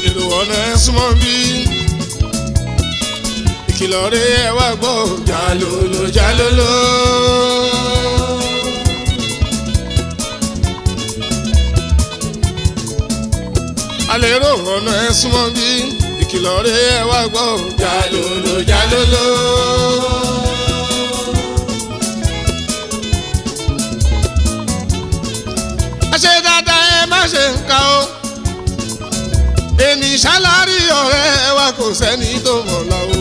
Èrò ọ̀nà ẹ̀ súnmọ́ bí. Ìkìlọ̀ rẹ̀ ẹ wá gbọ́ jálòlò jálòlò. Àlérò ọ̀nà ẹ̀ súnmọ́ bí. Ìkìlọ̀ rẹ̀ ẹ wá gbọ́ jálòlò jálòlò. Ẹ ṣe dáadáa, ẹ má ṣe nǹkan o. Èmi ṣáláàrí ọ̀rẹ́ wa, kò sẹ́ni tó mọ̀ la o.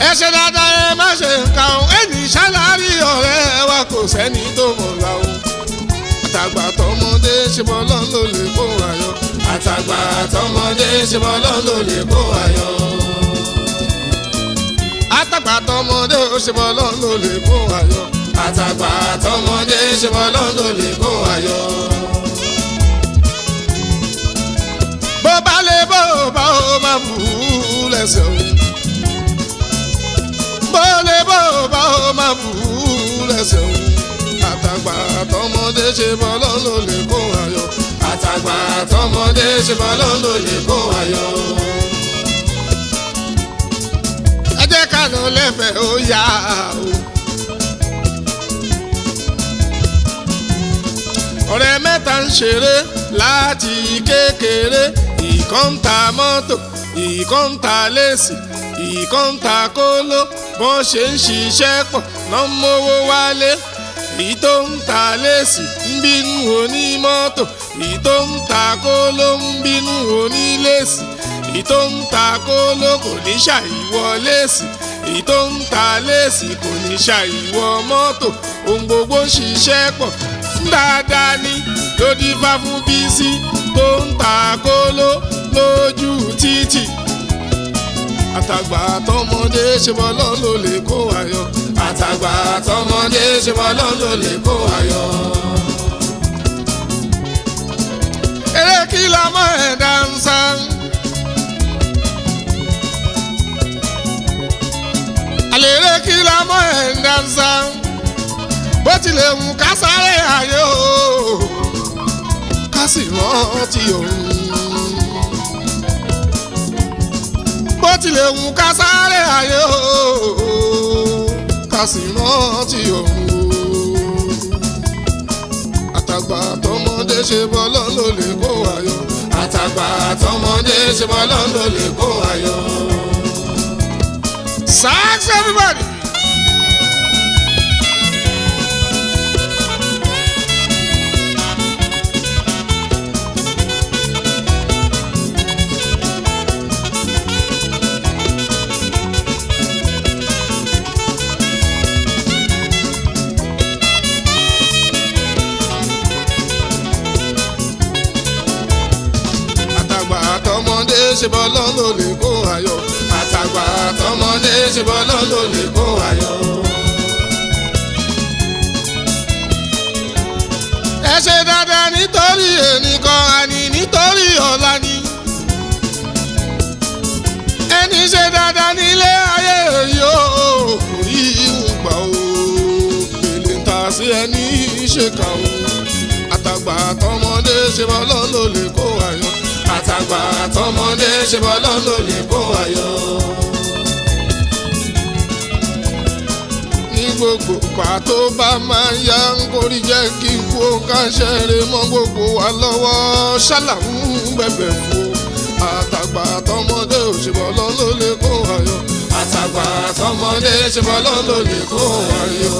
Ẹ ṣe dáadáa, ẹ má ṣe nǹkan o. Èmi ṣáláàrí ọ̀rẹ́ wa, kò sẹ́ni tó mọ̀ la o. Àtàgbà tọmọdé ṣe bọ́ lọ́n ló lè kó ayọ̀. Àtàgbà tọmọdé ṣe bọ́ lọ́n ló lè kó ayọ̀. Àtàgbà tọmọdé ó ṣe bọ́ lọ́n ló lè kó ayọ̀. Àtàgbà tọmọdé ṣe bọ́ lọ́n ló lè kó ayọ̀. Bó bá lè bó bá ó máa bù ú lẹ́sẹ̀ o. Bó lè bó bá ó máa bù ú lẹ́sẹ̀ o. Àtàgbà tọmọdé ṣe bọ́ lọ́n ló lè kó ayọ̀. Àtàgbà tọmọdé ṣe bọ́ lọ́n ló lè kó ayọ̀. Ẹ jẹ́ ká lọ lẹ́fẹ̀ẹ́ ó yá o. Ọ̀rẹ́ mẹ́ta ń ṣeré láti kékeré. Ìkan ń ta mọ́tò, ìkan ń ta léèsì, ìkan ń ta kóló. Bọ́n ṣe ń ṣiṣẹ́ pọ̀ lọ́ ń mówó wálé. Èyí tó ń ta léèsì ń bínú onímọ́tò, èyí tó ń ta kóló ń bínú oníléèsì. Èyí tó ń ta kóló kò ní ṣàìwọ léèsì, èyí tó ń ta léèsì kò ní ṣàìwọ mọ́tò. Ohun gbogbo ń ṣiṣẹ́ pọ̀ fún dáadáa ni ló dífá fún Bísí tó ń ta kóló lójú títì. Àtàgbà tọmọdé ṣe bọ́ lọ́n ló lè kó ayọ̀. Àtàgbà tọmọdé ṣe bọ́ lọ́n ló lè kó ayọ̀. Eré kí la mọ̀ ẹ̀ dáńsá. Àlèrè kí la mọ̀ ẹ̀ dáńsá. Bó tilẹ̀ wù ká sáré ayé o, ká sì rántí òun. Bó tilẹ̀ wù ká sáré ayé o, ká sì rántí òun. Àtàgbà tọmọdé ṣe bọ́ lọ́n ló lè kó ayọ̀. Àtàgbà tọmọdé ṣe bọ́ lọ́n ló lè kó ayọ̀. Sax everybody. Àtàgbà àtọmọdé ṣe bọ́ lọ́n ló lè kó ayọ̀. Àtàgbà àtọmọdé ṣe bọ́ lọ́n ló lè kó ayọ̀. Ẹ ṣe dáadáa nítorí ẹnìkan, àní nítorí ọ̀la ni. Ẹni ṣe dáadáa nílé ayé yìí ó kò rí ìgbà o. Pèlè ń ta sí ẹni ṣèkà o. Àtàgbà àtọmọdé ṣe bọ́ lọ́n ló lè kó ayọ̀. Àtàgbà àtọmọdé ṣe bọ́ lọ́n ló lè kó ayọ̀. Ní gbogbo ìgbà tó bá máa ń yá ń kórí jẹ́ kí n kú ká ṣeré mọ́ gbogbo wa lọ́wọ́ ṣálàmù. ń bẹ̀bẹ̀ fún o. Àtàgbà àtọmọdé òṣèbọ̀ lọ́n ló lè kó ayọ̀. Àtàgbà àtọmọdé ṣèbọ̀ lọ́n ló lè kó ayọ̀.